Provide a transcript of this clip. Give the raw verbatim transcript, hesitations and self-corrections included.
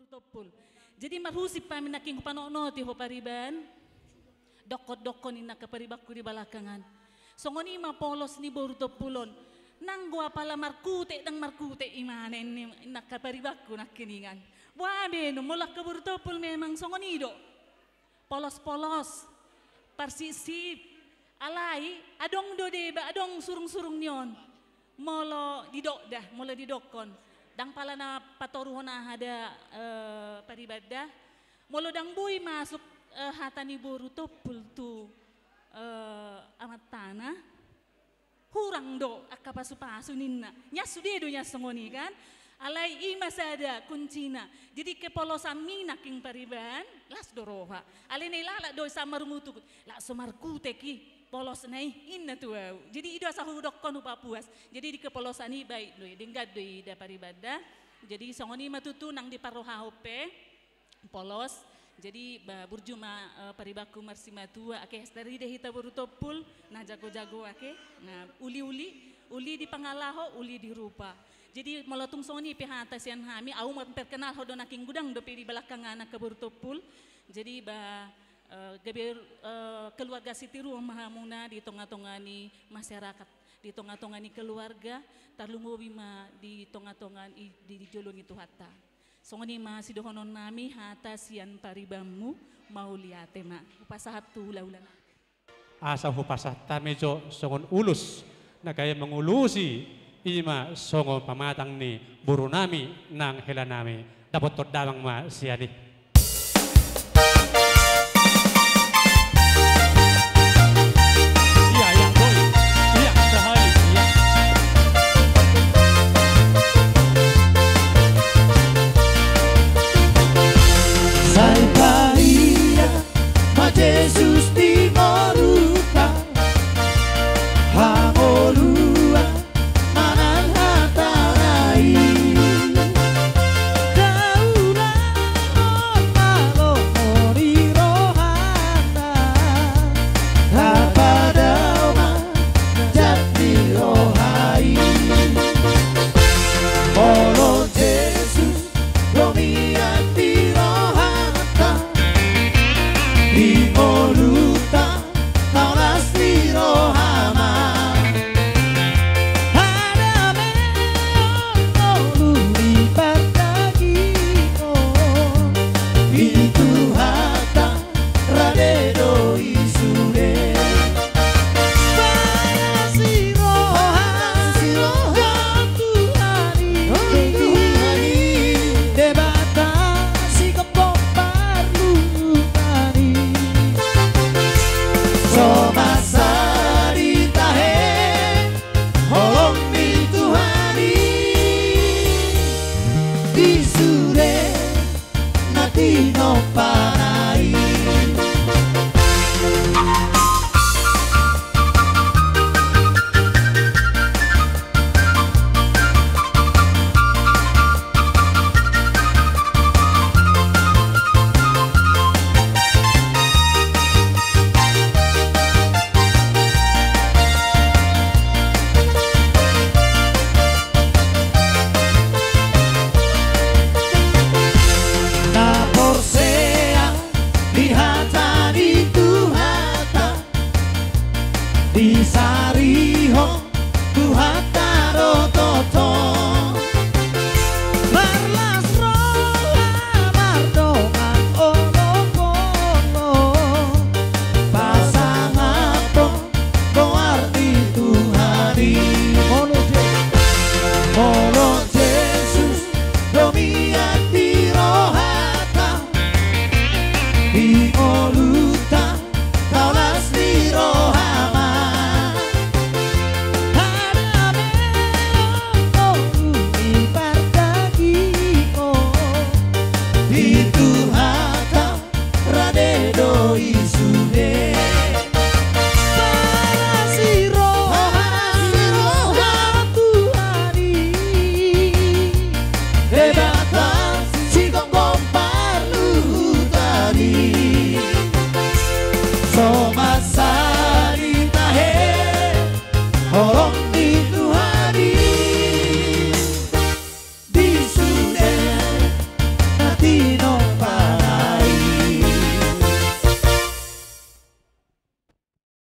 Tompul. Jadi marhusip hami nangkin hupanotnoti ho pariban. Dokkon-dokkon ninna angka paribanku di balakangan. Songon i ma polos ni boru Tompul on. Nanggo apala markutek, ndang markutek imana ninna angka paribanku nangkiningan. Boha be nuaeng, molo angka boru Tompul memang songon i do. Polos-polos, parsipsip. Alai adong do deba, adong surung-surung ni on. Molo didok da, molo didokkon. Ndang pala na patoruhon aha da, eh, pariban da. Molo ndang boi masuk, eh, hata ni boru Tompul tu, eh, amantana, hurang do angka pasu-pasu ninna. Nian sude do nian songon i kan. Alai i ma sada kuncina. Jadi ingkon polosanmi nangkin pariban, las do roha. Alai na i lalap do i sama rumutuk. Las so markutek i, polosna i, ninna tu au. Jadi i do asa hudokkon hupapuas. Jadi di kepolosan i baik do i, denggan do i da pariban da. Jadi songon i ma tutu nang diparrohahon pe. Polos. Jadi ba burju ma, eh, paribanku marsimatua, ake, tarida hita boru Tompul, na jago-jago ake, na uli-uli, uli di pangalaho, uli di rupa. Jadi molo tung songon i pe hata sian hami, au memperkenalhon do nangkin, godang dope di balakangan angka boru Tompul. Jadi ba, eh, gabe, eh, keluarga sitiruon ma hamuna di tonga-tonga ni masyarakat, di tonga-tonga ni keluarga, tarlumobi ma di tonga-tonga ni, di, di jolo ni Tuhanta. Songon i ma sidohononnami hata sian paribanmu, mauliate ma. Hupasahat tu hulahula. Asa hupasahat hami jo songon ulos na gabe mangulusi, i ma songon pamatang ni borunami nang helanami. Dapothon damang ma sian i. Iya, iya, boi. Iya, sahali, iya. Sai palia ma Jesus di ngolunta, hangoluan manang hatana i. Daula on ma lomo ni rohanta, hapadao ma jat ni roha i. Molo Jesus do mian di rohanta, di ngolunta na las ni roha ma. Hadameon ngolu ni pardagingon, i Tuhanta rade do i sude. Palas ni roha, palas ni roha, Tuhan i, Tuhan i, Debata sigomgom parluhutan i. So masa ditahe holong ni Tuhan i, di sude na tinompa